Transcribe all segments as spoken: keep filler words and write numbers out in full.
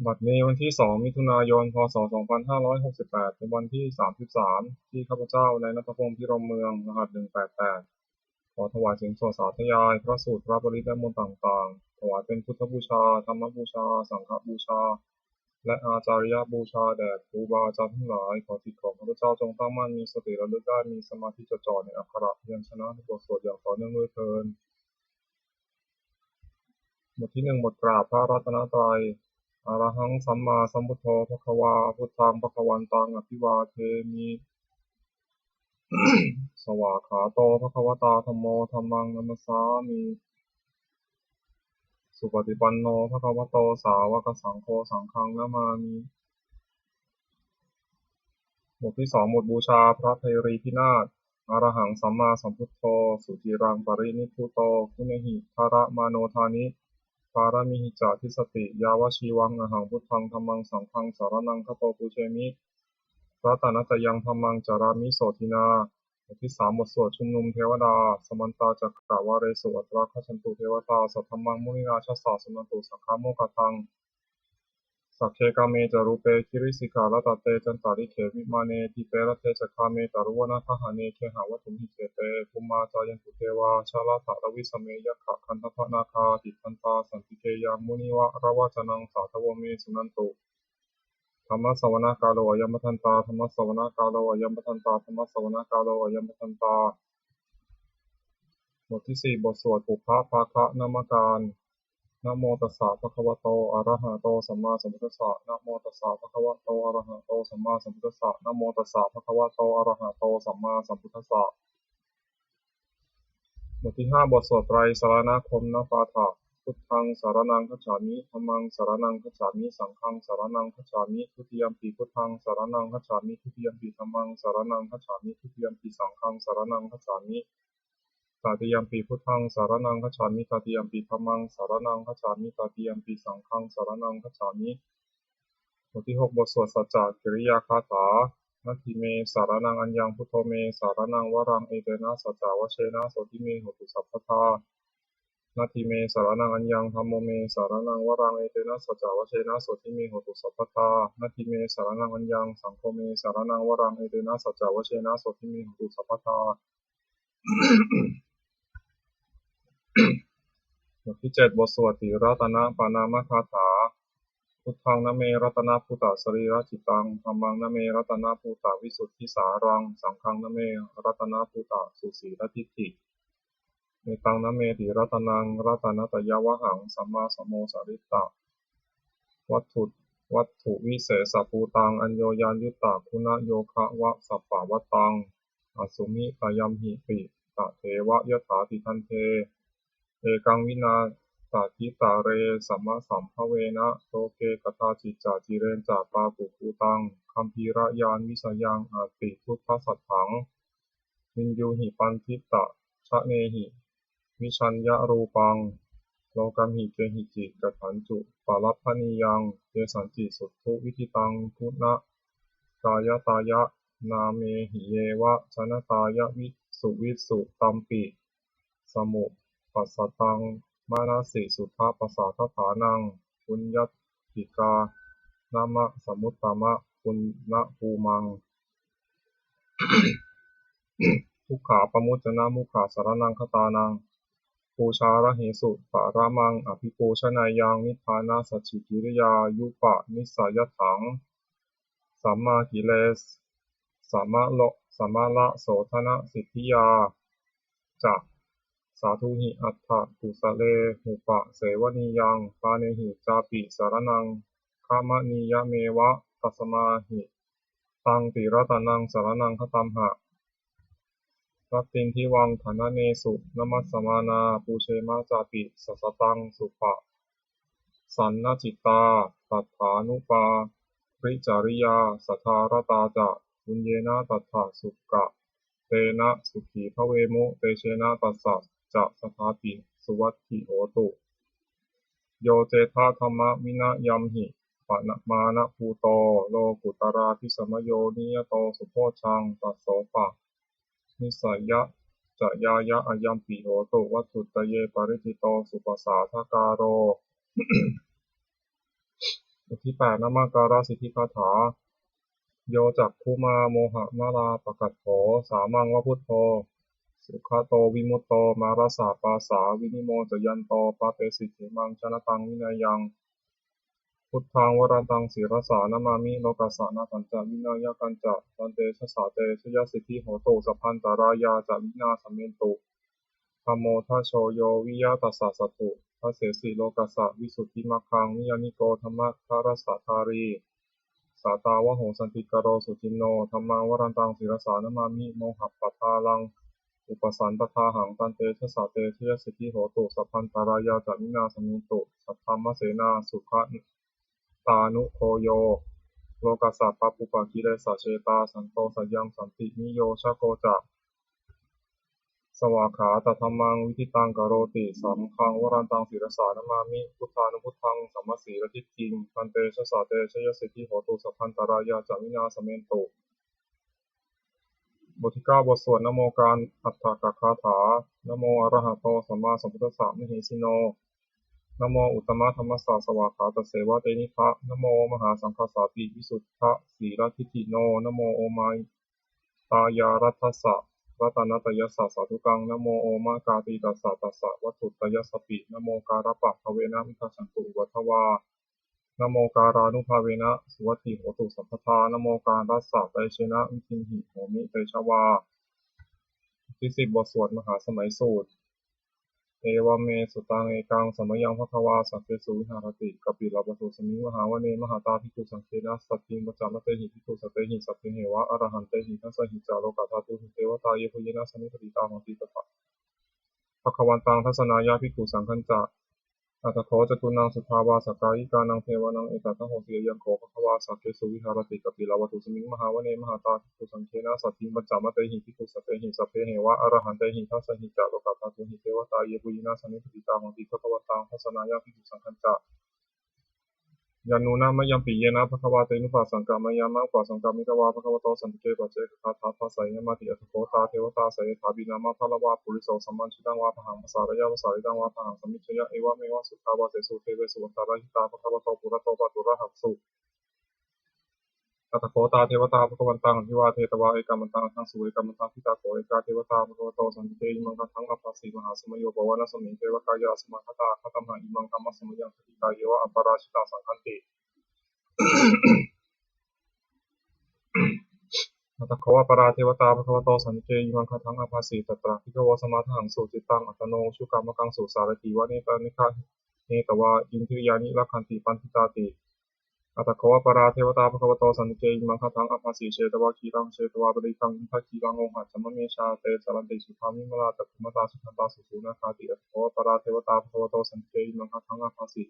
บัดนี้วันที่ สอง มิถุนายน พ.ศ. สองพันห้าร้อยหกสิบแปด เป็นวันที่ สามสิบสาม ที่ข้าพเจ้า นายณัฐพงษ์ พิรมเมือง รหัส หนึ่งแปดแปด ขอถวายเสียงสวดสาธยายพระสูตร พระปริตร และมนต์ต่างๆ ถวายเป็นพุทธบูชา ธรรมบูชา สังฆบูชา และอาจาริยบูชาแด่ครูบาอาจารย์ทั้งหลาย ขอจิตของข้าพเจ้าจงตั้งมั่น มีสติระลึกได้ มีสมาธิจดจ่อในอักขระพยัญชนะในบทสวดอย่างต่อเนื่องด้วยเทอญ บทที่ หนึ่ง บทกราบพระรัตนตรัย Arahaṃ sammāsambuddho bhagavā, buddhaṃ bhagavantaṃ abhivādemi. Svākkhāto bhagavatā dhammo, dhammaṃ namassāmi. Supaṭipanno bhagavato sāvakasaṅgho, saṅghaṃ namāmi. บทที่ สอง บทบูชาพระไพรีพินาศ Arahaṃ sammāsambuddho suciraṃ parinibbuto, guṇehi dharamāno dāni pāramīhi ca dissati, yāvajīvaṃ ahaṃ buddhaṃ dhammaṃ saṅghaṃ saraṇaṃ gato, pūjemi ratanattayaṃ dhammaṃ carāmi sotthinā. บทที่ สาม บทสวดชุมนุมเทวดา Samantā cakkavāḷesu atrāgacchantu devatā, saddhammaṃ munirājassa suṇantu saggamokkhadaṃ. Sagge kāme ca rūpe girisikharataṭe cantalikkhe vimāne, dīpe raṭṭhe ca gāme taruvanagahane gehavatthumhi khette, bhummā cāyantu devā jalathalavisame yakkhagandhabbanāgā, tiṭṭhantā santike yaṃ munivaravacanaṃ sādhavo me suṇantu. Dhammassavanakālo ayambhadantā, dhammassavanakālo ayambhadantā, dhammassavanakālo ayambhadantā. บทที่ สี่ บทสวดปุพพภาคะนมการ Namo tassa bhagavato arahato sammāsambuddhassa. Namo tassa bhagavato arahato sammāsambuddhassa. Namo tassa bhagavato arahato sammāsambuddhassa. บทที่ ห้า บทสวดไตรสรณคมนปาฐะ Buddhaṃ saraṇaṃ gacchāmi, dhammaṃ saraṇaṃ gacchāmi, saṅghaṃ saraṇaṃ gacchāmi. Dutiyampi buddhaṃ saraṇaṃ gacchāmi, dutiyampi dhammaṃ saraṇaṃ gacchāmi, dutiyampi saṅghaṃ saraṇaṃ gacchāmi. Tatiyampi buddhaṃ saraṇaṃ gacchāmi, tatiyampi dhammaṃ saraṇaṃ gacchāmi, tatiyampi saṅghaṃ saraṇaṃ gacchāmi. บทที่ หก บทสวดสัจจกิริยาคาถา Natthi me saraṇaṃ aññaṃ, buddho me saraṇaṃ varaṃ, etena saccavajjena sotthi me hotu sabbadā. Natthi me saraṇaṃ aññaṃ, dhammo me saraṇaṃ varaṃ, etena saccavajjena sotthi me hotu sabbadā. Natthi me saraṇaṃ aññaṃ, saṅgho me saraṇaṃ varaṃ, etena saccavajjena sotthi me hotu sabbadā. บทที่ เจ็ด บทสวดติรัตนปณามคาถา Buddhaṃ name ratanabhūtasarīracittaṃ, dhammaṃ name ratanabhūtavisuddhisāraṃ, saṅghaṃ name ratanabhūtasusīladiṭṭhiṃ, etaṃ nameti ratanaṃ ratanattayavhaṃ. Sammā sammo sarittā vatthu, vatthuvisesabhūtaṃ, aññoññayuttaguṇayogavasapavataṃ, asmiṃ tayamhipi tadeva yathāti. Khandhe ekaṃ vinā taditare samasambhavena, loke kadācicca cireñca pātubhūtaṃ, gambhīrañāṇavisayaṃ atisuddhasatthaṃ, viññūhi paṇḍitajanehi vijjāya rūpaṃ, lokamhi kehici kathāna ca labhanīyaṃ, yesañci suddhu viditaṃ guṇakāyatāya, nāmehi yeva janatā suvisu, tampi samuppassataṃ manasi suddhapassadatthānaṃ, puññattikā nāma samuttama puññabhūmaṃ. Dukkhā pamuccana mokkhaṃ saraṇaṃ gatānaṃ, pūjārahesu paramaṃ abhipūjanīyaṃ, nibbānasacchikiriyāya yuppanissayattham, sammākile samalo samarasodhanasiddhiyā ca, sādhuhi atthakusalehupasevaniyaṃ, pāṇehi cāpi saraṇaṃ gamaniyameva, tasmā hi taṃ tiratanaṃ saraṇaṃ gatamha. Rattindivaṃ dhananesu namassamānā, pūjema cāpi sataṃ supasannacitā, tathānuparicariyā saddhāratā ca, puññena tattha suka tena sukhī bhavemu, tejena tassa ca sadā pi suvatthi hotu. Yo cettha dhammavinayamhi pamāṇabhūto, lokuttaradhisaṅkhāyo niyato subojjhaṃ, tassopamāṇeyyāya ayampi hotu, vatthuttaye paritthito suppassādākāro. บทที่แปด นมการสิทธิคาถา Yo cakkhumā mohamalāpakaṭṭho, sāmaṃ va buddho sugato vimutto, mārassa pāsā vinimocayanto, pāpesi khemaṃ janataṃ vineyyaṃ. Buddhaṃ varantaṃ sirasā namāmi, lokassa nāthañca vināyakañca, tantejasā te jayasiddhi hotu, sabbantarāyā ca vināsamentu. Dhammo dhajo yo viya tassa satthu, dassesi lokassa visuddhimaggaṃ, niyyāniko dhammadharassa dhārī, sātāvaho santikaro suciṇṇo. Dhammaṃ varantaṃ sirasā namāmi, mohappadālaṃ upasantadāhaṃ, tantejasā te jayasiddhi hotu, sabbantarāyā ca vināsamentu. Saddhammasenā sugatānugo yo, lokassa pāpūpakilesajetā, santo sayaṃ santiniyojako ca, svākkhātadhammaṃ viditaṃ karoti. Saṅghaṃ varantaṃ sirasā namāmi, buddhānubuddhaṃ samasīladiṭṭhiṃ, tantejasā te jayasiddhi hotu, sabbantarāyā ca vināsamentu. บทที่เก้า บทสวดนโมการอัฏฐกคาถา Namo arahato sammāsambuddhassa mahesino, namo uttamadhammassa svākkhātasseva tenidha, namo mahāsaṅghassāpi visuddhasīladiṭṭhino, namo omakātītassa ratanattayassa sādhukaṃ, namo omakātītassa tassa vatthuttayassapi, namokārappabhāvena vigacchantu upaddavā, namokārānubhāvena suvatthi hotu sabbadā, namokārassa tejena vidhimhi homi tejavā. บทที่สิบ บทสวดมหาสมัยสูตร Evaṃ me sutaṃ. Ekaṃ samayaṃ bhagavā sakkesu viharati kapilavatthusmiṃ mahāvane mahatā bhikkhusaṅghena saddhiṃ pañcamattehi bhikkhusatehi sabbeheva arahantehi. Dasahi ca lokadhātūhi devatā yebhuyyena sannipatitā honti tattha bhagavantaṃ dassanāya bhikkhusaṅghañca. Atha kho catunnaṃ suddhāvāsakāyikānaṃ devānaṃ etadahosi: Ayaṃ kho bhagavā sakkesu viharati kapilavatthusmiṃ mahāvane mahatā bhikkhusaṅghena saddhiṃ pañcamattehi bhikkhusatehi sabbeheva arahantehi. Dasahi ca lokadhātūhi devatā yebhuyyena sannipatitā honti bhagavantaṃ dassanāya bhikkhusaṅghañca. Yannūna mayampi yena bhagavā tenupasaṅkameyyāma, upasaṅkamitvā bhagavato santike paccekagāthā bhāseyyāmāti. Atha kho tā devatā seyyathāpi nāma balavā puriso sammiñjitaṃ vā bāhaṃ pasāreyya, pasāritaṃ vā bāhaṃ sammiñjeyya, evameva suddhāvāsesu devesu antarahitā bhagavato purato pāturahaṃsu. Atha kho tā devatā bhagavantaṃ abhivādetvā ekamantaṃ aṭṭhaṃsu. Ekamantaṃ ṭhitā kho ekā devatā bhagavato santike imaṃ gāthaṃ abhāsi: Mahāsamayo pavanasmiṃ, devakāyā samāgatā; āgatamha imaṃ dhammasamayaṃ, dakkhitāyeva aparājitasaṅghanti. Atha kho aparā devatā bhagavato santike imaṃ gāthaṃ abhāsi: Tatra bhikkhavo samādahaṃsu, cittaṃ attano ujukamakaṃsu; sārathīva nettāni gahetvā, indriyāni rakkhanti paṇḍitāti. Atha kho aparā devatā bhagavato santike imaṃ gāthaṃ abhāsi: Chetvā khīlaṃ chetvā palighaṃ, indakhīlaṃ ohaccamanejā; te caranti suddhā vimalā, cakkhumatā sudantā susunāgāti. Atha kho aparā devatā bhagavato santike imaṃ gāthaṃ abhāsi: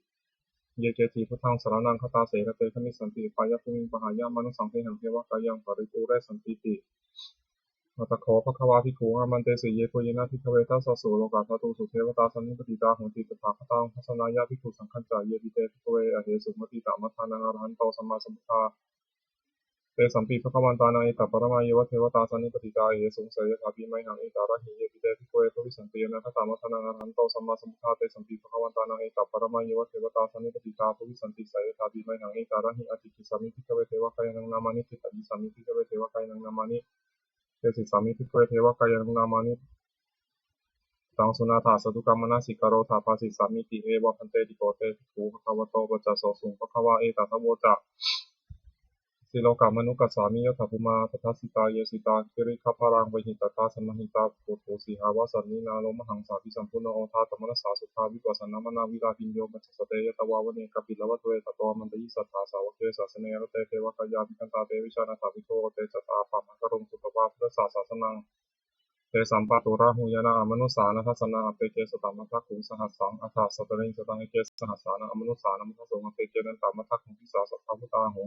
Ye keci buddhaṃ saraṇaṃ gatāse, na te gamissanti apāyabhūmiṃ; pahāya mānusaṃ dehaṃ, devakāyaṃ paripūressantīti. Atha kho bhagavā bhikkhū āmantesi: Yebhuyyena bhikkhave dasasu lokadhātūsu devatā sannipatitā honti tathāgataṃ dassanāya bhikkhusaṅghañca. Yepi te bhikkhave ahesuṃ atītamaddhānaṃ arahanto sammāsambuddhā, tesampi bhagavantānaṃ etaparamāyeva devatā sannipatitā ahesuṃ, seyyathāpi mayhaṃ etarahi. Yepi te bhikkhave bhavissanti anāgatamaddhānaṃ arahanto sammāsambuddhā, tesampi bhagavantānaṃ etaparamāyeva devatā sannipatitā bhavissanti, seyyathāpi mayhaṃ etarahi. Ācikkhissāmi bhikkhave devakāyānaṃ nāmāni, kittayissāmi bhikkhave devakāyānaṃ nāmāni, desissāmi bhikkhave devakāyānaṃ nāmāni, taṃ suṇātha sādhukaṃ manasikarotha bhāsissāmīti. Evaṃ bhanteti kho te bhikkhū bhagavato paccassosuṃ. Bhagavā etadavoca: Silokamanukassāmi, yattha bhummā tadassitā; ye sitā girigabbharaṃ, pahitattā samāhitā. Puthū sīhāva sallīnā, lomahaṃsābhisambhuno; odātamanasā suddhā, vippasannamanāvilā. Bhiyyo pañcasate ñatvā, vane kāpilavatthave; tato āmantayi satthā, sāvake sāsane rate. Devakāyā abhikkantā, te vijānātha bhikkhavo; te ca ātappamakaruṃ, sutvā buddhassa sāsanaṃ. Tesampāturahu ñāṇaṃ, amanussāna dassanaṃ; appeke satamaddakkhuṃ, sahassaṃ atha sattariṃ. Sataṃ eke sahassānaṃ, amanussānamaddasuṃ; appekenantaṃ addasuṃ, disā sabbā phuṭā ahu.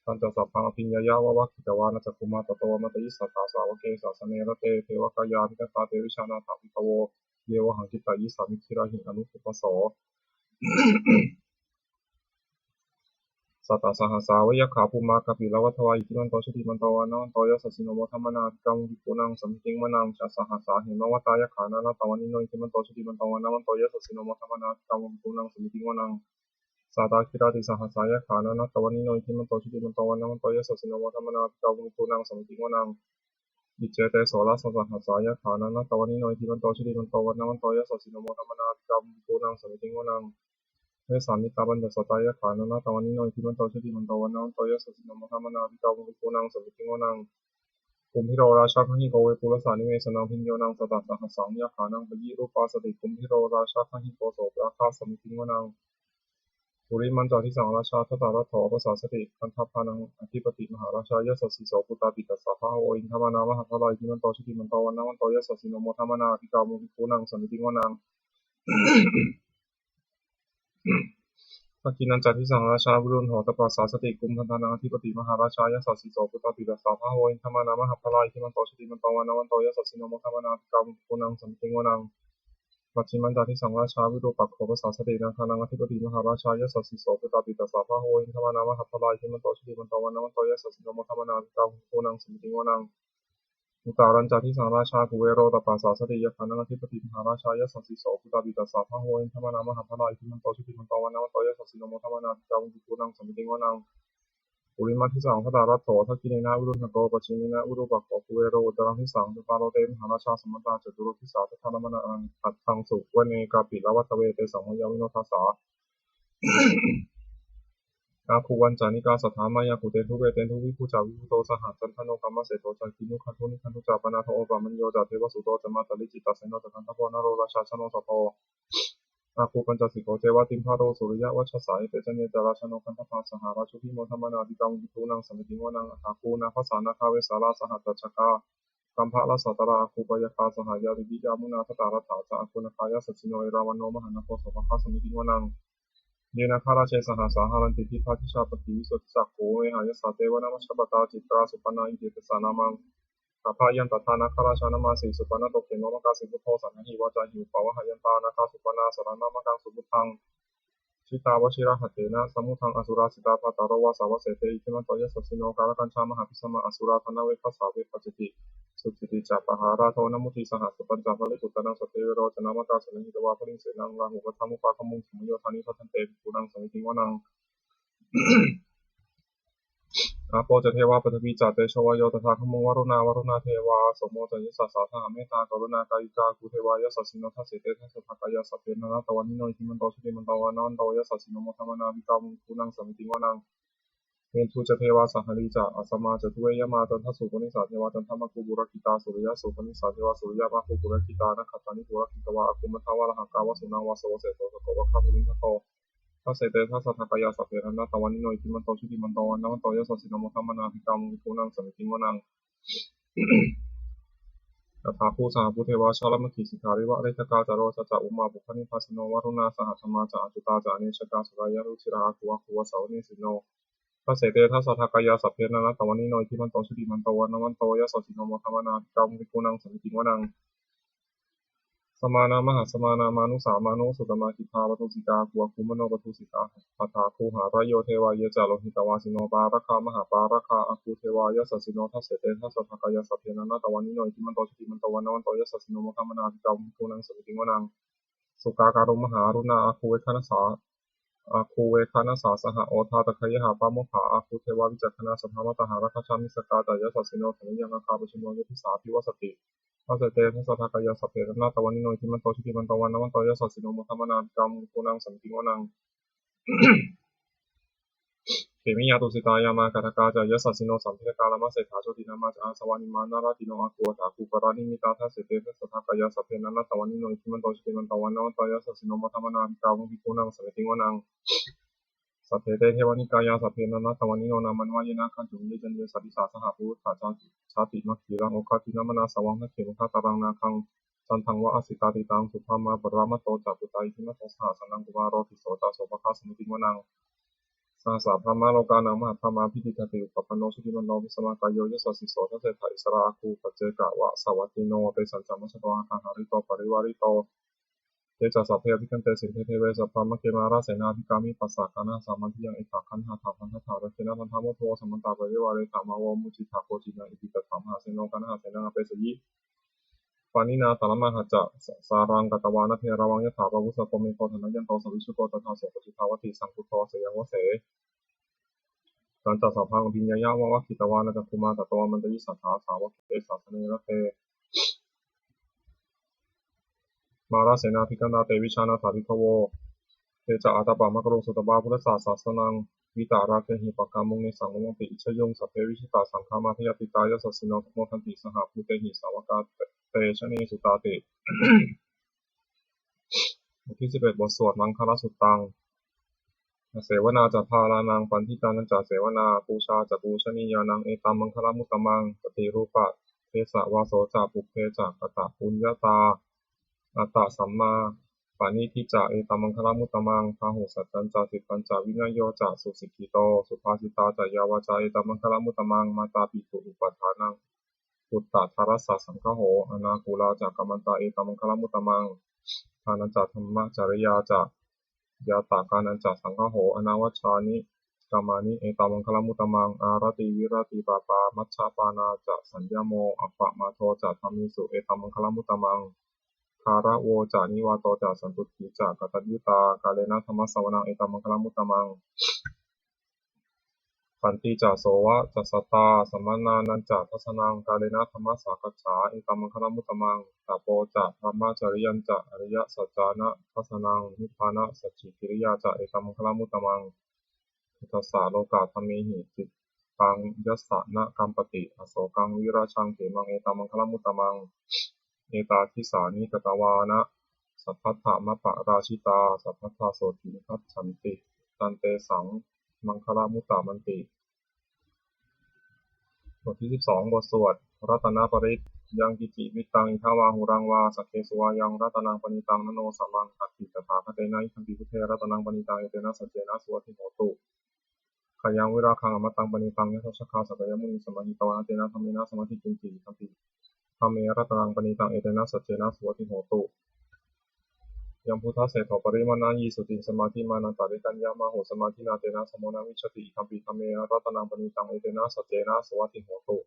Tañca sabbaṃ abhiññāya, vavakkhitvāna cakkhumā; tato āmantayi satthā, sāvake sāsane rate. Devakāyā abhikkantā, te vijānātha bhikkhavo; ye vohaṃ kittayissāmi, girāhi anupubbaso. Sattasahassā va yakkhā, bhummā kāpilavatthavā; iddhimanto jutimanto, vaṇṇavanto yasassino; modamānā abhikkāmuṃ, bhikkhūnaṃ samitiṃ vanaṃ. Chasahassā hemavatā, yakkhā nānattavaṇṇino; iddhimanto jutimanto, vaṇṇavanto yasassino; modamānā abhikkāmuṃ, bhikkhūnaṃ samitiṃ vanaṃ. Sātāgirā tisahassā yakkhā nānattavaṇṇino, iddhimanto jutimanto vaṇṇavanto yasassino, modamānā abhikkāmuṃ bhikkhūnaṃ samitiṃ vanaṃ. Iccete soḷasasahassā yakkhā nānattavaṇṇino, iddhimanto jutimanto vaṇṇavanto yasassino, modamānā abhikkāmuṃ bhikkhūnaṃ samitiṃ vanaṃ. Vessāmittā pañcasatā yakkhā nānattavaṇṇino, iddhimanto jutimanto vaṇṇavanto yasassino, modamānā abhikkāmuṃ bhikkhūnaṃ samitiṃ vanaṃ. Kumbhīro rājagahiko vepullassa nivesanaṃ, bhiyyo naṃ satasahassaṃ yakkhānaṃ payirupāsati, kumbhīro rājagahiko sopāga samitiṃ vanaṃ. Purimañca disaṃ rājā dhataraṭṭho pasāsati, gandhabbānaṃ ādhipati mahārājā yasassi so. Puttāpi tassa bahavo indanāmā mahabbalā, iddhimanto jutimanto vaṇṇavanto yasassino, modamānā abhikkāmuṃ bhikkhūnaṃ samitiṃ vanaṃ. Dakkhiṇañca disaṃ rājā virūḷho tappasāsati, kumbhaṇḍānaṃ ādhipati mahārājā yasassi so. Puttāpi tassa bahavo indanāmā mahabbalā, iddhimanto jutimanto vaṇṇavanto yasassino, modamānā abhikkāmuṃ bhikkhūnaṃ samitiṃ vanaṃ. Pacchimañca disaṃ rājā virūpakkho pasāsati, nāgānaṃ ādhipati mahārājā yasassi so. Puttāpi tassa bahavo indanāmā mahabbalā, iddhimanto jutimanto vaṇṇavanto yasassino, modamānā abhikkāmuṃ bhikkhūnaṃ samitiṃ vanaṃ. Uttarañca disaṃ rājā kuvero tappasāsati, yakkhānaṃ ādhipati mahārājā yasassi so. Puttāpi tassa bahavo indanāmā mahabbalā, iddhimanto jutimanto vaṇṇavanto yasassino, modamānā abhikkāmuṃ bhikkhūnaṃ samitiṃ vanaṃ. Purimaṃ disaṃ dhataraṭṭho dakkhiṇena virūḷhako, pacchimena virūpakkho kuvero uttaraṃ disaṃ. Cattāro te mahārājā samantā caturo disā, daddallamānā aṭṭhaṃsu vane kāpilavatthave. Tesaṃ māyāvino dāsā āgū vañcanikā saṭhā, māyā kuṭeṇḍu veṭeṇḍu viṭū ca viṭuṭo saha, candano kāmaseṭṭho ca kinnughaṇḍu nighaṇḍu ca, panādo opamañño ca devasūto ca mātali, cittaseno ca gandhabbo naḷorājā janosabho, āgū pañcasikho ceva timbarū suriyavacchasā. Ete caññe ca rājāno gandhabbā saha rājubhi, modamānā abhikkāmuṃ bhikkhūnaṃ samitiṃ vanaṃ. Athāgū nābhasā nāgā vesālā sahatacchakā, kambalassatarā āgū pāyāgā saha ñātibhi, yāmunā dhataraṭṭhā ca āgū nāgā yasassino, erāvaṇo mahānāgo sopāga samitiṃ vanaṃ. Ye nāgarāje sahasā haranti, dibbā dijā pakkhi visuddhacakkhū, vehāyasā te vanamajjhapattā, citrā supaṇṇā iti tesa nāmaṃ. Abhayantadā nāgarājānamāsi, supaṇṇato khemamakassati, buddho saṇhāhi vācāhi upavhayantā, nāgā supaṇṇā saraṇamakaṃsu buddhaṃ. Jitā vajirahatthena samuddaṃ asurā sitā, bhātaro vāsavassete iddhimanto yasassino, kālakañjā mahābhismā asurā dānaveghasā, vepacitti sucitti ca pahārādo namucī saha, satañca baliputtānaṃ satthavīro, candamāgā sannayhitvā baliṃ senaṃ, rāhubhaddamupāgamuṃ, samayodāni bhaddante bhikkhūnaṃ samitiṃ vanaṃ. Āpo ca devā pathavī ca tejo vāyo tadāgamuṃ, varuṇā vāruṇā devā somo ca yasasā saha, mettākaruṇākāyikā āgū devā yasassino, dasete dasadhā kāyā sabbe nānattavaṇṇino, iddhimanto jutimanto vaṇṇavanto yasassino, modamānā abhikkāmuṃ bhikkhūnaṃ samitiṃ vanaṃ. Veṇḍū ca devā sahalī ca asamā ca duve yamā, candassūpanisā devā candamāgū purakkhitā, suriyassūpanisā devā suriyamāgū purakkhitā, nakkhattāni purakkhitvā āgū mandavalāhakā, vasūnaṃ vāsavo seṭṭho sakkopāga purindado, dasete dasadhā kāyā sabbe nānattavaṇṇino, iddhimanto jutimanto vaṇṇavanto yasassino, modamānā abhikkāmuṃ bhikkhūnaṃ samitiṃ vanaṃ. Athāgū sahabhū devā jalamaggisikhāriva ariṭṭhakā, ca rojā ca ummāpupphanibhāsino, varuṇā sahadhammā ca accutā ca anejakā, sūleyyarucirā āgū āgū vāsavanesino, dasete dasadhā kāyā sabbe nānattavaṇṇino, iddhimanto jutimanto vaṇṇavanto yasassino, modamānā abhikkāmuṃ bhikkhūnaṃ samitiṃ vanaṃ. Samānā mahāsamānā mānusā mānusuttamā, khiḍḍāpadosikā āgū āgū manopadosikā, athāgū harayo devā ye ca lohitavāsino, pāragā mahāpāragā āgū devā yasassino, dasete dasadhā kāyā sabbe nānattavaṇṇino, iddhimanto jutimanto vaṇṇavanto yasassino, modamānā abhikkāmuṃ bhikkhūnaṃ samitiṃ vanaṃ. Sukkā karumhā aruṇā āgū veghanasā āgū veghanasā saha, odātagayhā pāmokkhā āgū devā vicakkhaṇā, sadāmattā hāragajā missakā ca yasassino, thanayaṃ āgā pajjunno ye disā abhivassati, dasete dasadhā kāyā sabbe nānattavaṇṇino, iddhimanto jutimanto vaṇṇavanto yasassino, modamānā abhikkāmuṃ bhikkhūnaṃ samitiṃ vanaṃ. Khemiyā tusitā yāmā kaṭṭhakā ca yasassino, lambitakā lāmaseṭṭhā jotināmā ca āsavā, nimmānaratino āgū athāgū paranimmitā, dasete dasadhā kāyā sabbe nānattavaṇṇino, iddhimanto jutimanto vaṇṇavanto yasassino, modamānā abhikkāmuṃ bhikkhūnaṃ samitiṃ vanaṃ. Sabbe te devanikāyā sabbe nānattavaṇṇino, nāmanvayena gacchanti yaṃ caññe sadisā saha, pavutthajātimakhīlaṃ oghatiṇṇamanāsavaṃ, dakkhemoghataraṃ nāgaṃ candaṃva asitātitaṃ, subrahmā paramatto ca puttā iddhimato saha, sanaṅkumāro tisso ca sopāga samitiṃ vanaṃ. Sahassabrahmalokānaṃ mahābrahmābhitiṭṭhati, upapanno jutimanto bhismākāyo yasassi so, dasettha issarā āgū paccekavasavattino, tesañca majjhato āgā hārito parivārito. Te ca sabbe abhikkante sinde deve sabrahmake, mārasenā abhikkāmi passa kaṇhassa mandiyaṃ, etha gaṇhatha bandhatha rāgena baddhā, muttamañño samantā parivāretha, mā vo muñcittha koci naṃ, iti tattha mahāseno kaṇhasenaṃ apesayi. Pāṇinā talamāhacca, sāraṃ katvāna bheravaṃ. Yathā pāvussako megho, thanayanto savijjuko. Tadā so paccudāvatti, saṅkuddho asayaṃvase. Tañca sabbaṃ abhiññāya, vavakkhitvāna cakkhumā. Tato āmantayi satthā, sāvake sāsane rate. Mārasenā abhikkantā, te vijānātha bhikkhavo. Te ca ātappamakaruṃ, sutvā buddhassa sāsanaṃ. Vītarāgehi pakkāmuṃ, nesaṃ lomampi iñjayuṃ. Sabbe vijitasaṅgāmā, bhayātītā yasassino. Modanti saha bhūtehi, sāvakā te janesutāti. บทที่สิบเอ็ด บทสวดมังคลสุตตัง Asevanā ca bālānaṃ, paṇḍitānañca sevanā. Pūjā ca pūjanīyānaṃ, etam maṅgalam uttamaṃ. Paṭirūpadesavāso ca, pubbe ca katapuññatā. Attasammāpaṇidhi ca, etam maṅgalam uttamaṃ. Bāhusaccañca sippañca, vinayo ca susikkhito. Subhāsitā ca yā vācā, etam maṅgalam uttamaṃ. Mātāpituupaṭṭhānaṃ, puttadārassa saṅgaho. Anākulā ca kammantā, etam maṅgalam uttamaṃ. Dānañca dhammacariyā ca, ñātakānañca saṅgaho. Anavajjāni kammāni, etam maṅgalam uttamaṃ. Āratī viratī pāpā, majjapānā ca saññamo. Appamādo ca dhammesu, etam maṅgalam uttamaṃ. Gāravo ca nivāto ca, santuṭṭhī ca kataññutā. Kālena dhammassavanaṃ, etam maṅgalam uttamaṃ. Khantī ca sovacassatā, samaṇānañca dassanaṃ. Kālena dhammasākacchā, etam maṅgalam uttamaṃ. Tapo ca brahmacariyañca, ariyasaccāna dassanaṃ. Nibbānasacchikiriyā ca, etam maṅgalam uttamaṃ. Phuṭṭhassa lokadhammehi, cittaṃ yassa na kampati. Asokaṃ virajaṃ khemaṃ, etam maṅgalam uttamaṃ. Etādisāni katvāna, sabbatthamaparājitā. Sabbattha sotthiṃ gacchanti, tantesaṃ maṅgalam uttamanti. บทที่สิบสอง บทสวดรัตนปริตร Yaṅkiñci vittaṃ idha vā huraṃ vā, saggesu vā yaṃ ratanaṃ paṇītaṃ, na no samaṃ atthi tathāgatena, idampi buddhe ratanaṃ paṇītaṃ, etena saccena suvatthi hotu. Khayaṃ virāgaṃ amataṃ paṇītaṃ, yadajjhagā sakyamunī samāhito, na tena dhammena samatthi kiñci, idampi dhamme ratanaṃ paṇītaṃ, etena saccena suvatthi hotu. Yambuddhaseṭṭho parivaṇṇayī suciṃ, samādhimānantarikaññamāhu, samādhinā tena samo na vijjati, idampi dhamme ratanaṃ paṇītaṃ, etena saccena suvatthi hotu.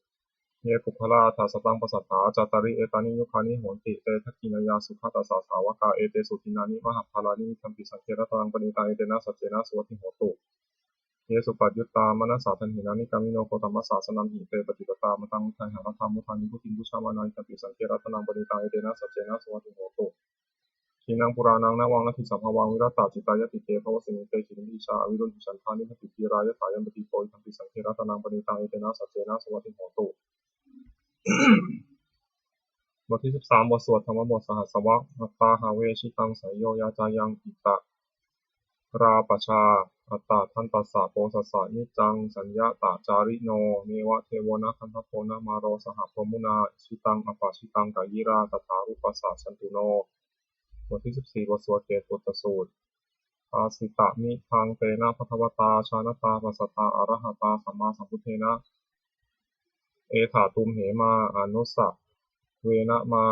Ye puggalā aṭṭha sataṃ pasatthā, cattāri etāni yugāni honti, te dakkhiṇeyyā sugatassa sāvakā, etesu dinnāni mahapphalāni, idampi saṅghe ratanaṃ paṇītaṃ, etena saccena suvatthi hotu. Ye suppayuttā manasā daḷhena, nikkāmino gotamasāsanamhi, te pattipattā amataṃ vigayha, laddhā mudhā nibbutiṃ bhuñjamānā, idampi saṅghe ratanaṃ paṇītaṃ, etena saccena suvatthi hotu. Khīṇaṃ purāṇaṃ navaṃ natthi sambhavaṃ, virattacittāyatike, bhavasmiṃ te khīṇabījā aviruḷhichandā, nibbanti dhīrā yathāyampadīpo, idampi saṅghe ratanaṃ paṇītaṃ, etena saccena suvatthi hotu. บทที่สิบสาม บทสวดธรรมบทสหัสสวรรค Attāhāve jitaṃ seyyo yācāyaṃ, itarā pajā attadantassā, posassa niccaṃ saññatacārino, neva devo na gandhabbo na māro saha brahmunā, jitaṃ apajitaṃ kāyirā, tathārūpassa santuṇo. บทที่สิบสี่ บทสวดเกสปุตตสูตร Bhāsitamidaṃ tena bhagavatā jānatā dassatā arahatā sammāsambuddhena, etha tumhe mā anusavena mā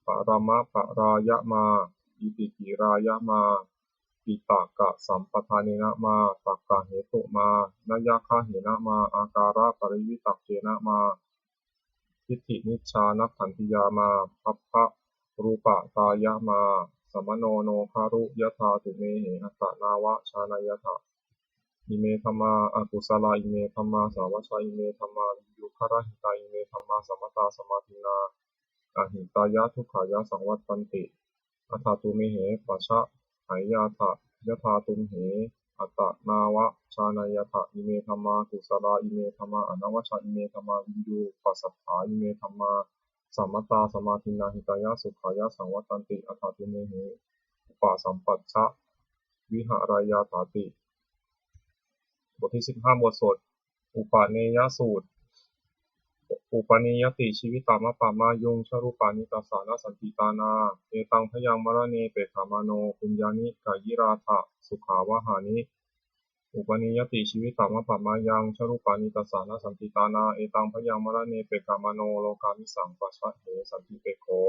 paramaparāya mā itikirāya mā piṭakasampadanena mā takkahetu mā nayagahena mā ākāraparivitakkena mā diṭṭhiniccānagandhiyā mā bhabbarūpatāya mā samāno no garu yathā tumhehi attanāva jānayyatha. Ime dhammā akusalā, ime dhammā sabbapāṇā, ime dhammā viññugarahitā, ime dhammā sammatā samādinnā ahitāya dukkhāya saṃvattanti. Atha tumhehi pāṭihaṅkheyyattha yathā tumhehi attanāva jānayyatha. Ime dhammā kusalā, ime dhammā anavajjā, ime dhammā viññuppasatthā, ime dhammā sammatā samādinnā hitāya sukhāya saṃvattanti. Atha tumhehi upasampajja vihārayyatthāti. บทที่สิบห้า บทสวดอุปเนยสูตร Upanīyati jīvitamappamāyuṃ, jarūpāni tassa nassanti tāṇā, etaṃ bhayaṃ maraṇe pekkhamāno, puññāni kāyirātha sukhāvahāni. Upanīyati jīvitamappamāyuṃ, jarūpāni tassa nassanti tāṇā, etaṃ bhayaṃ maraṇe pekkhamāno, lokāmisaṃ pajāhe santi pekkho.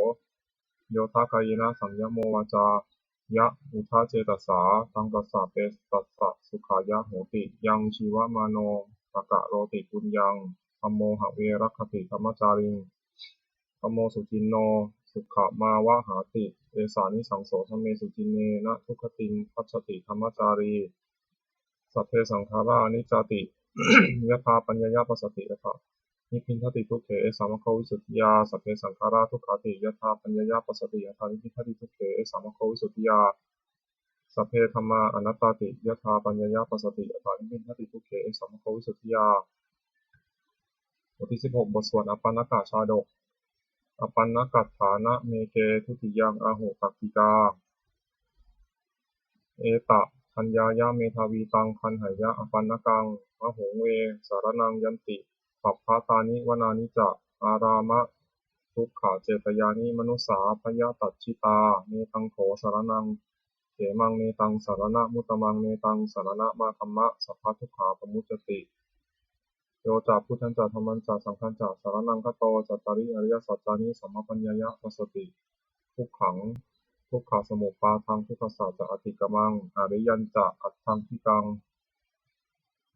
Yodha kāyena saṃyamo vācāya uda cetasā, taṃ tassa petassa sukhāya hoti. Yaṃ jīvamāno pakaroti puññaṃ, dhammo have rakkhati dhammacāriṃ. Dhammo suciṇṇo sukham āvahāti. Esānisaṃso dhammesu jinne, na duggatiṃ gacchati dhammacārī. Sabbe saṅkhārā aniccāti, yadā paññāya passati atha nibbindati dukkhe, esā maggo visuddhiyā. Sabbe saṅkhārā dukkhāti, yadā paññāya passati atha nibbindati dukkhe, esā maggo visuddhiyā. Sabbe dhammā anattāti, yadā paññāya passati atha nibbindati dukkhe, esā maggo visuddhiyā. บทที่สิบหก บทสวดอปัณณกชาดก Apaṇṇakaṭṭhānameke dutiyaṃ āhu takkikā. Etadaññāya medhāvī taṃ gaṇheyya apaṇṇakaṃ. Ahuṃ ve saraṇaṃ yanti pabbatāni vanāni ca ārāmadukkhacetyāni manussā bhayatacchitā. Netaṃ kho saraṇaṃ khemaṃ, netaṃ saraṇamuttamaṃ, netaṃ saraṇamāgamma sabbadukkhā pamuccati. Yo ca buddhañca dhammañca saṅghañca saraṇaṃ gato, cattāri ariyasaccāni sammappaññāya passati. Dukkhaṃ dukkhasamuppādaṃ dukkhassa ca atikkamaṃ ariyañca aṭṭhaṅgikaṃ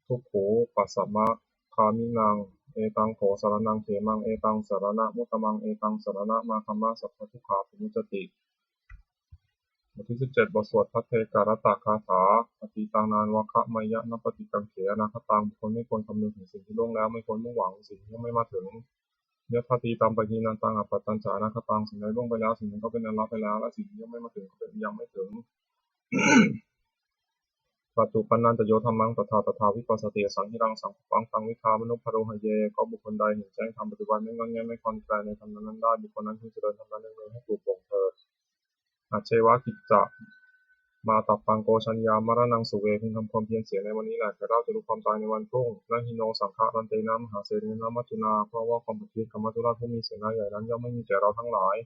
dukkhūpasamagāminaṃ. Etaṃ kho saraṇaṃ khemaṃ, etaṃ saraṇamuttamaṃ, etaṃ saraṇamāgamma sabbadukkhā pamuccati. บทที่สิบเจ็ด บทสวดภัทเทกรัตตคาถา Atītaṃ nānvāgameyya nappaṭikaṅkhe anāgataṃ. บุคคลไม่ควรคำนึงถึงสิ่งที่ล่วงแล้ว ไม่ควรมุ่งหวังสิ่งที่ยังไม่มาถึง Yadatītampahīnantaṃ appattañca anāgataṃ. สิ่งใดล่วงไปแล้ว สิ่งนั้นก็เป็นอันละไปแล้ว และสิ่งที่ยังไม่มาถึงก็เป็นอันยังไม่ถึง Paccuppannañca yo dhammaṃ tattha tattha vipassati, asaṃhiraṃ asaṅkuppaṃ taṃ viddhā manubrūhaye. ก็บุคคลใดเห็นแจ้งธรรม ปัจจุบันไม่ง่อนแง่นไม่คลอนแคลนในธรรมนั้นๆได้ บุคคลนั้นพึงเจริญธรรมนั้นเนืองๆให้ปลูกบ่มเถิด Ajjeva kiccamātappaṃ ko jaññā maraṇaṃ suve. พึงทำความเพียรเสียในวันนี้แล แท้เราจะรู้ความตายในวันพรุ่ง Na hi no saṅgarantena mahāsenena maccunā. เพราะว่าความผัดเพี้ยนกับมัจจุราชผู้มีเสนาใหญ่นั้น ย่อมไม่มีแก่เราทั้งหลาย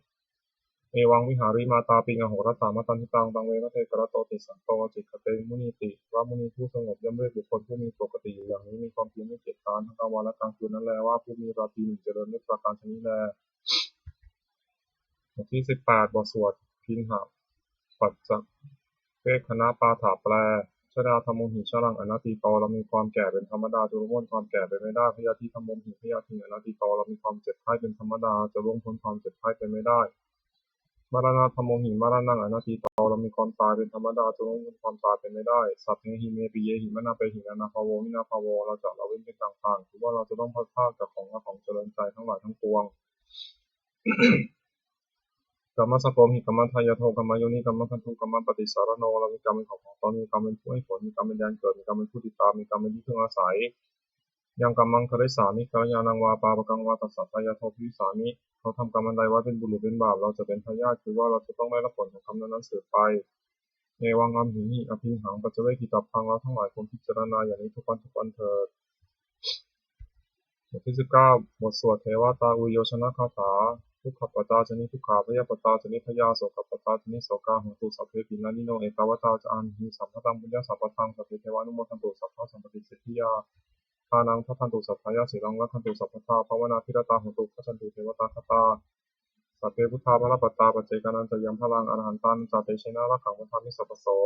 Evaṃ vihārimātāpiṃ ahorattamatanditaṃ, taṃ ve bhaddekarattoti santo ācikkhate munīti. พระมุนีผู้สงบย่อมเรียกบุคคลผู้มีปกติอยู่อย่างนี้ มีความเพียรไม่เกียจคร้านทั้งกลางวันและกลางคืนนั้นแล ว่าผู้มีราตรีหนึ่งเจริญด้วยประการชนิดนี้แล บทที่สิบแปด บทสวดพิณหปัจจเวกขณปาฐะ แปล Jarādhammomhi jaraṃ anatīto. เรามีความแก่เป็นธรรมดา จะล่วงพ้นความแก่ไปไม่ได้ Byādhidhammomhi byādhiṃ anatīto. เรามีความเจ็บไข้เป็นธรรมดา จะล่วงพ้นความเจ็บไข้ไปไม่ได้ Maraṇadhammomhi maraṇaṃ anatīto. เรามีความตายเป็นธรรมดา จะล่วงพ้นความตายไปไม่ได้ Sabbehi me piyehi manāpehi nānābhāvo vinābhāvo. เราจะละเว้นเป็นต่างๆ คือว่าเราจะต้องพลัดพรากจากของรักของเจริญใจทั้งหลายทั้งปวง Kammassakomhi kammadāyādo kammayoni kammabandhu kammapaṭisaraṇo. เรามีกรรมเป็นของของตน มีกรรมเป็นผู้ให้ผล มีกรรมเป็นแดนเกิด มีกรรมเป็นผู้ติดตาม มีกรรมเป็นที่พึ่งอาศัย Yaṃ kammaṃ karissāmi kalyāṇaṃ vā pāpakaṃ vā tassa dāyādo bhavissāmi. เขาทำกรรมอันใดไว้เป็นบุญหรือเป็นบาป เราจะเป็นทายาท คือว่าเราจะต้องได้รับผลของกรรมนั้นๆสืบไป Evaṃ amhehi abhiṇhaṃ paccavekkhitabbaṃ. เราทั้งหลายควรพิจารณาอย่างนี้ทุกวันทุกวันเถิด บทที่สิบเก้า บทสวดเทวตาอุยโยชนคาถา Dukkhappattā ca niddukkhā bhayappattā ca nibbhayā sokappattā ca nissokā hontu sabbepi pāṇino. Ettāvatā ca amhehi sambhataṃ puññasampadaṃ sabbe devānumodantu sabbasampattisiddhiyā. Dānaṃ dadantu saddhāya sīlaṃ rakkhantu sabbadā bhāvanābhiratā hontu gacchantu devatāgatā. Sabbe buddhā balappattā paccekānañca yaṃ balaṃ arahantānañca tejena rakkhaṃ bandhāmi sabbaso.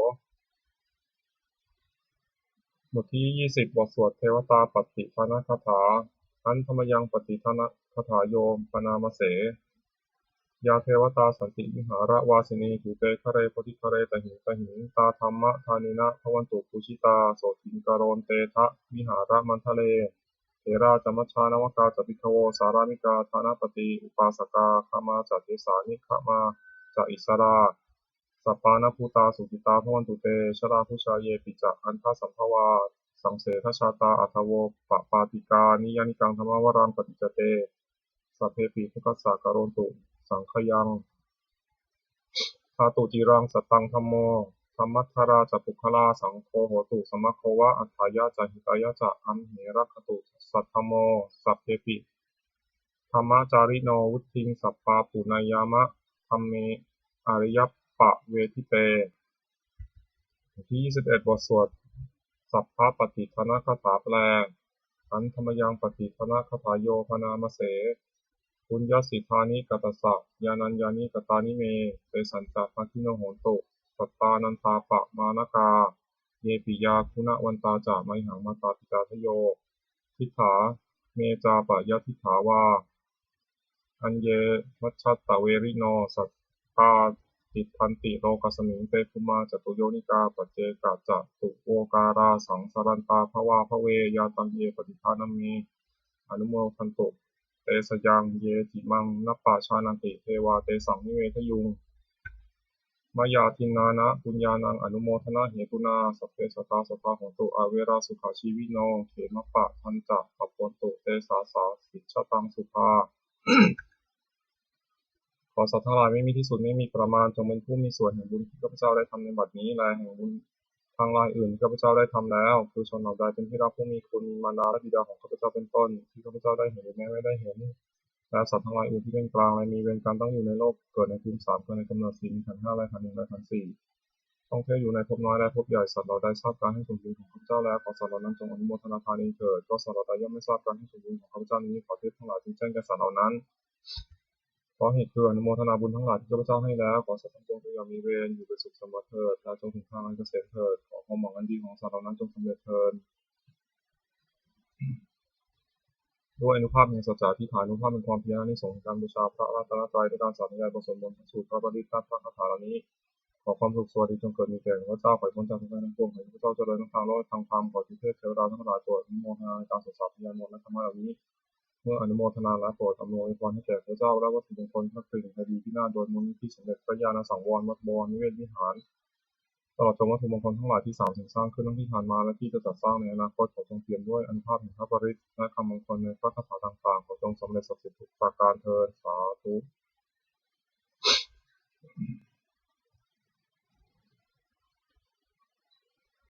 บทที่ยี่สิบ บทสวดเทวตาปัตติทานคาถา Handa mayaṃ pattidānagāthāyo bhaṇāma se. Yā devatā santi vihāravāsinī thūpe ghare bodhighare tahiṃ tahiṃ, tā dhammadānena bhavantu pūjitā sotthiṃ karontedha vihāramaṇḍale. Therā ca majjhā navakā ca bhikkhavo sārāmikā dānapatī upāsakā, gāmā ca desā nigamā ca issarā, sappāṇabhūtā sukhitā bhavantu te. Jalābujā yepi ca aṇḍasambhavā, saṃsedajātā athavopapātikā, niyyānikaṃ dhammavaraṃ paṭicca te, sabbepi dukkhassa karontu saṅkhayaṃ. Ṭhātu ciraṃ sataṃ dhammo, dhammaddharā ca puggalā, saṅgho hotu samaggo va, atthāya ca hitāya ca. Amhe rakkhatu saddhammo, sabbepi dhammacārino, vuḍḍhiṃ sampāpuṇeyyāma, dhamme ariyappavedite. บทที่ยี่สิบเอ็ด บทสวดสัพพะปัตติทานคาถา แปล Handa mayaṃ pattidānagāthāyo bhaṇāma se. Puññassidāni katassa, yānaññāni katāni me, tesañca bhāgino hontu, sattānantāppamāṇakā, ye piyā guṇavantā ca, mayhaṃ mātā pitā dayo, diṭṭhā me cāpyadiṭṭhā vā, aññe majjhattaverino sattā tiṭṭhanti lokasmiṃ, te bhummā catuyonikā paccekacatuvokārā saṃsarantā bhavā bhave. Yā taṃ ye patiṭṭhānam me anumodantu, te sayaṃ ye cimaṃ napajānanti, devā tesaṃ nivedayuṃ. Mayā dinnāna puññānaṃ anumodanāhetunā sabbe sattā sadā hontu averā sukhajīvino, khemappadañca labhantu te sāsā sijjhataṃ sukhā. ขอสัตว์ทั้งหลายไม่มีที่สุดไม่มีประมาณ จงเป็นผู้มีส่วนแห่งบุญที่ข้าพเจ้าได้ทำในบัดนี้ และแห่งบุญทั้งหลายอื่นที่ข้าพเจ้าได้ทำแล้ว คือชนเหล่าใดเป็นที่รักผู้มีคุณ มีมารดาและบิดาของข้าพเจ้าเป็นต้น ที่ข้าพเจ้าได้เห็นหรือแม้ไม่ได้เห็น และสัตว์ทั้งหลายอื่นที่เป็นกลาง และมีเวรกรรมตั้งอยู่ในโลก เกิดในภูมิสาม เกิดในกำเนิดสี่ มีขันธ์ห้า และขันธ์หนึ่ง และขันธ์สี่ ท่องเที่ยวอยู่ในภพน้อยและภพใหญ่ สัตว์เหล่าใดทราบการให้ส่วนบุญของข้าพเจ้าแล้ว ขอสัตว์เหล่านั้นจงอนุโมทนาทานเองเถิด ก็สัตว์เหล่าใดย่อมไม่ทราบการให้ส่วนบุญของข้าพเจ้านี้ ขอเทพทั้งหลายจงแจ้งแก่สัตว์เหล่านั้น เพราะเหตุคืออนุโมทนาบุญทั้งหลายที่ข้าพเจ้าให้แล้ว ขอสัตว์ทั้งปวงจงอย่ามีเวร อยู่เป็นสุขเสมอเถิด และจงถึงทางอันเกษมเถิด ขอความหวังอันดีของสัตว์เหล่านั้นจงสำเร็จเถิด ด้วยอานุภาพแห่งสัจจะอธิษฐาน อานุภาพแห่งความเพียร อานิสงส์แห่งการบูชาพระรัตนตรัย ด้วยการสาธยายบทสวดมนต์ พระสูตร พระปริตร และพระคาถาเหล่านี้ ขอความสุขสวัสดีจงเกิดมีแก่ข้าพเจ้า ขอให้พ้นจากทุกข์ภัยทั้งปวง ขอให้ข้าพเจ้าเจริญทั้งทางโลกและทางธรรม ขอเทพเทวดาทั้งหลายโปรดอนุโมทนาในการสวดสาธยายมนต์และธรรมะเหล่านี้ เมื่ออนุโมทนาแล้วโปรดอำนวยอวยพรให้แก่ข้าพเจ้า และวัตถุมงคลพระกริ่งไพรีพินาศ โดยมูลนิธิสมเด็จพระญาณสังวรวัดบวรนิเวศวิหาร ตลอดจนวัตถุมงคลทั้งหลายที่สามสิ่งสร้างขึ้น ทั้งที่ผ่านมา และที่จะจัดสร้างในอนาคต ขอจงเปี่ยมด้วยอานุภาพแห่งพระปริตร และคำมงคลในพระคาถาต่างๆ ขอจงสำเร็จศักดิ์สิทธิ์ทุกประการเทอญ สาธุ